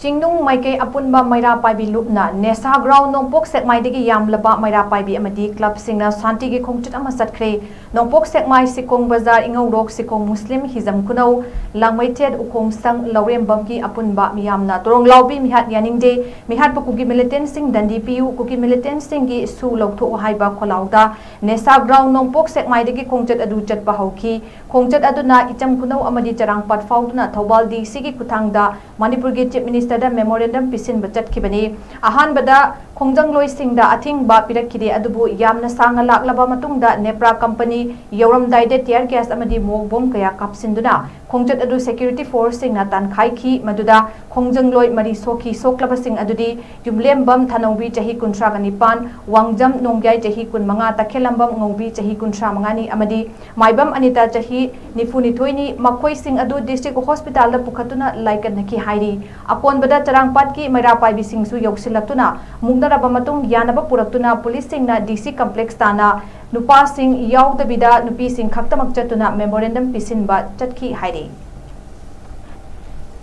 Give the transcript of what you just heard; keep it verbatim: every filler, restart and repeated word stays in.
ꯆꯤꯡꯅꯨꯡ ꯃꯥꯏꯀꯩ ꯑꯄꯨꯟꯕ ꯃꯩꯔꯥ ꯄꯥꯏꯕꯤ ꯂꯨꯞꯅ ꯅꯦꯁꯥ ꯒ꯭ꯔꯥꯎꯟ ꯅꯣꯡꯄꯣꯛ ꯁꯦꯛꯃꯥꯏꯗꯒꯤ ꯌꯥꯝꯂꯕ ꯃꯩꯔꯥ ꯄꯥꯏꯕꯤ ꯑꯃꯗꯤ ꯀ꯭ꯂꯕꯁꯤꯡꯅ ꯁꯥꯟꯇꯤꯒꯤ ꯈꯣꯡꯆꯠ ꯑꯃ ꯆꯠꯈ꯭ꯔꯦ꯫ ꯅꯣꯡꯄꯣꯛ ꯁꯦꯛꯃꯥꯏ ꯁꯤꯀꯣꯡ ꯕꯖꯥꯔ, ꯏꯉꯧꯔꯣꯛ, ꯁꯤꯀꯣꯡ ꯃꯨꯁꯂꯤꯝ, ꯍꯤꯖꯝ ꯈꯨꯅꯧ, ꯂꯥꯡꯃꯩꯊꯦꯠ, ꯎꯈꯣꯡꯁꯪ, ꯂꯧꯔꯦꯝꯕꯝꯒꯤ ꯑꯄꯨꯟꯕ ꯃꯤꯌꯥꯝꯅ ꯇꯣꯔꯣꯡꯂꯥꯎꯕꯤ ꯃꯤꯍꯥꯠ ꯌꯥꯅꯤꯡꯗꯦ, ꯃꯤꯍꯥꯠꯄ ꯀꯨꯀꯤ ꯃꯤꯂꯤꯇꯦꯟꯁꯤꯡ ꯗꯟꯗꯤ ꯄꯤꯌꯨ, ꯀꯨꯀꯤ ꯃꯤꯂꯤꯇꯦꯟꯁꯤꯡꯒꯤ ꯁꯨ ꯂꯧꯊꯣꯛꯎ ꯍꯥꯏꯕ ꯈꯣꯜꯂꯥꯎꯗ ꯅꯦꯁꯥ ꯒ꯭ꯔꯥꯎꯟ ꯅꯣꯡꯄꯣꯛ ꯁꯦꯛꯃꯥꯏꯗꯒꯤ ꯈꯣꯡꯆꯠ ꯑꯗꯨ ꯆꯠꯄ ꯍꯧꯈꯤ꯫ ꯈꯣꯡꯆꯠ ꯑꯗꯨꯅ ꯏꯆꯝ ꯈꯨꯅꯧ ꯑꯃꯗꯤ ꯆꯔꯥꯡꯄꯥꯠ ꯐꯥꯎꯗꯨꯅ ꯊꯧꯕꯥꯜ ꯗꯤ ꯁꯤꯒꯤ ꯈꯨꯠꯊꯥꯡꯗ ꯃꯅꯤꯄꯨꯔꯒꯤ ꯆꯤꯐ ꯃꯤꯅꯤꯁꯇꯔꯗ ꯃꯦꯃꯣꯔꯦꯟꯗꯝ ꯄꯤꯁꯤꯟꯕ ꯆꯠꯈꯤꯕꯅꯤ꯫ ꯑꯍꯥꯟꯕꯗ ꯈꯣꯡꯖꯪꯂꯣꯏꯁꯤꯡꯗ ꯑꯊꯤꯡꯕ ꯄꯤꯔꯛꯈꯤꯗꯦ, ꯑꯗꯨꯕꯨ ꯌꯥꯝꯅ ꯁꯥꯡꯅ ꯂꯥꯛꯂꯕ ꯃꯇꯨꯡꯗ ꯅꯦꯄ꯭ꯔꯥ ꯀꯝꯄꯅꯤ ꯌꯧꯔꯝꯗꯥꯏꯗ ꯇꯤꯌꯔ ꯒ꯭ꯌꯥꯁ ꯑꯃꯗꯤ ꯃꯣꯛ ꯕꯣꯝ ꯀꯌꯥ ꯀꯥꯞꯁꯤꯟꯗꯨꯅ ꯈꯣꯡꯆꯠ ꯑꯗꯨ ꯁꯦꯀ꯭ꯌꯨꯔꯤꯇꯤ ꯐꯣꯔꯁꯁꯤꯡꯅ ꯇꯥꯟꯈꯥꯏꯈꯤ꯫ ꯃꯗꯨꯗ ꯈꯣꯡꯖꯪꯂꯣꯏ ꯃꯔꯤ ꯁꯣꯛꯈꯤ꯫ ꯁꯣꯛꯂꯕꯁꯤꯡ ꯑꯗꯨꯗꯤ ꯌꯨꯝꯂꯦꯝꯕꯝ ꯊꯅꯧꯕꯤ, ꯆꯍꯤ ꯀꯨꯟꯊ꯭ꯔꯥꯒ ꯅꯤꯄꯥꯟ, ꯋꯥꯡꯖꯝ ꯅꯣꯡꯌꯥꯏ, ꯆꯍꯤ ꯀꯨꯟꯃꯉꯥ, ꯇꯈꯦꯜꯂꯝꯕꯝ ꯉꯧꯕꯤ, ꯆꯍꯤ ꯀꯨꯟꯊ꯭ꯔꯥ ꯃꯉꯥꯅꯤ, ꯑꯃꯗꯤ ꯃꯥꯏꯕꯝ ꯑꯅꯤꯇꯥ, ꯆꯍꯤ ꯅꯤꯐꯨꯅꯤꯊꯣꯏꯅꯤ꯫ ꯃꯈꯣꯏꯁꯤꯡ ꯑꯗꯨ ꯗꯤꯁꯇ꯭ꯔꯤꯛ ꯍꯣꯁꯄꯤꯇꯥꯜꯗ ꯄꯨꯈꯠꯇꯨꯅ ꯂꯥꯏꯀꯠꯅꯈꯤ ꯍꯥꯏꯔꯤ꯫ ꯑꯀꯣꯟꯕꯗ ꯆꯔꯥꯡꯄꯥꯠꯀꯤ ꯃꯩꯔꯥ ꯄꯥꯏꯕꯤꯁꯤꯡꯁꯨ ꯌꯧꯁꯤꯜꯂꯛꯇꯨꯅ ꯃꯨꯛꯅꯔꯕ ꯃꯇꯨꯡ ꯌꯥꯅꯕ ꯄꯨꯔꯛꯇꯨꯅ ꯄꯨꯂꯤꯁꯁꯤꯡꯅ ꯗꯤ ꯁꯤ ꯀꯝꯄ꯭ꯂꯦꯛꯁ ꯇꯥꯟꯅ ꯅꯨꯄꯥꯁꯤꯡ ꯌꯥꯎꯗꯕꯤꯗ ꯅꯨꯄꯤꯁꯤꯡ ꯈꯛꯇꯃꯛ ꯆꯠꯇꯨꯅ ꯃꯦꯃꯣꯔꯦꯟꯗꯝ ꯄꯤꯁꯤꯟꯕ ꯆꯠꯈꯤ ꯍꯥꯏꯔꯤ꯫